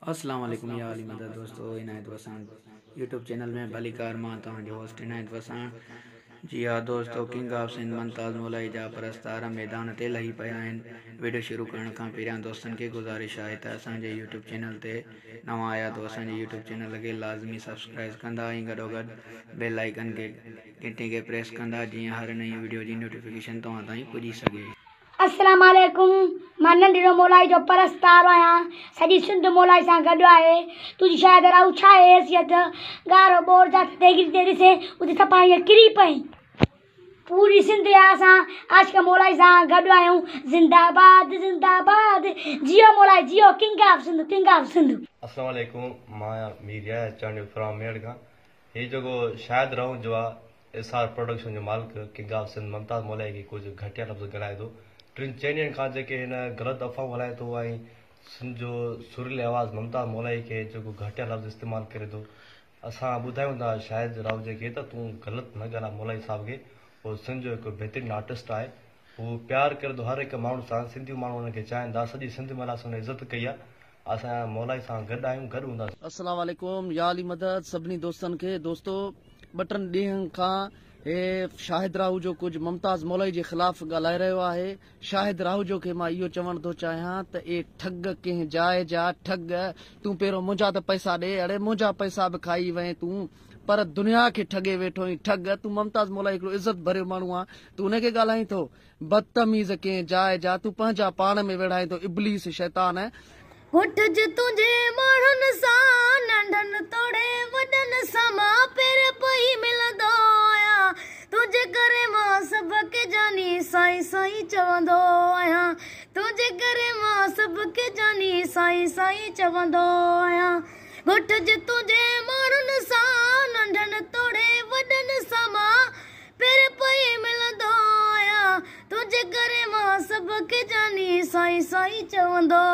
اسلام عليڪم يا علي مدد دوستو عنايت وساڻ يوٽيوب چينل ۾ ڀليڪار مان توهان جو هوسٽ عنايت وساڻ جي ها دوستو ڪنگ آف سنڌ ممتاز مولائي جا پرستار ميدان تي لهي پيا آهن ويڊيو شروع ڪرڻ کان پهريان دوستن کي گذارش آهي ته اسان جي يوٽيوب چينل تي نوان آيا ته اسان جي يوٽيوب چينل کي لازمي سبسڪرائز ڪندا ۽ گڏوگڏ بيل آئيڪن کي گهنٽي کي پريس ڪندا جيئن هر نئين ويڊيو جي نوٽيفڪيشن توهان تائين پڄي سگهي. السلام عليڪم مان ننڍڙو مولائي جو پرستار آهيان سڄي سنڌ مولائي سان گڏ آهي تنهنجي شايد راهو ڇا آهي حيثيت ڳاڙهو ٻور جاتي ديڳڙي تي ڏسين اتي صفا ائين ڪري پئين پوري سنڌ جا اسان عاشق مولائي سان گڏ آهيون زنده باد زنده باد جيئو مولائي جيئو king of Sindh king of Sindh. السلام عليڪم مان آهيان مير يحيٰ چانڊيو فرام ميهڙ کان هي جيڪو شاهد راهوجو آ ايس آر پروڊڪشن جو مالڪ ڪنگ آف سنڌ ممتاز مولائي کي ڪجهه گهٽيا لفظ ڳالهائي ٿو. ٽن چئن ڏينهن کان جيڪي هن غلط افواهون هلائي ٿو ۽ سنڌ جو سريلي آواز ممتاز مولائي کي جيڪو گهٽيا لفظ استعمال ڪري ٿو اسان ٻڌايون ٿا شاهد راهوجي کي ته تون غلط نه ڳالهاء مولائي صاحب کي هو سنڌ جو هڪ بهترين آرٽسٽ آهي هو پيار ڪري ٿو هر هڪ ماڻهو سان سنڌي ماڻهو هن کي چاهين ٿا سڄي سنڌ ۾ اسان هن عزت ڪئي آهي اسان مولائي سان گڏ آهيون گڏ هونداسين. السلام عليڪم يا علي مدد سڀني دوستن کي دوستو ٻه ٽن ڏينهن کان هي شاهد راهوجو ڪجهه ممتاز مولائي جي خلاف ڳالهائي رهيو آهي شاهد راهوجو کي مان اهو چوڻ ٿو چاهيان ته اي ٺڳ ڪنهن جاء جا ٺڳ تون پهريون منهنجا ته پئسا ڏي اڙي منهنجا پئسا به کائي وئين تون پر دنيا کي ٺڳي ويٺو آهين ٺڳ تون ممتاز مولائي هڪڙو عزت ڀريو ماڻهو آهين تون ان کي ڳالهائين ٿو بدتميز ڪنهن جاء جا تون پنهنجا پاڻ ۾ ويڙهائين ٿو ابليس شيطان. ڳوٺ جي تنهنجي ماڻهن سان ننڍن توڙي وڏن سان مان پير پئي ملندو آهيان تنهنجي ڪري مان سڀ کي جاني سائين سائين چوندو آهيان تنهنجي ڪري مان سڀ کي جاني سائين سائين چوندو آهيان ڳوٺ جي تنهنجي ماڻهن سان ننڍن توڙي وڏن سان مان پير پئي ملندو آهيان تنهنجي ڪري مان سڀ کي جاني سائين سائين چوندو.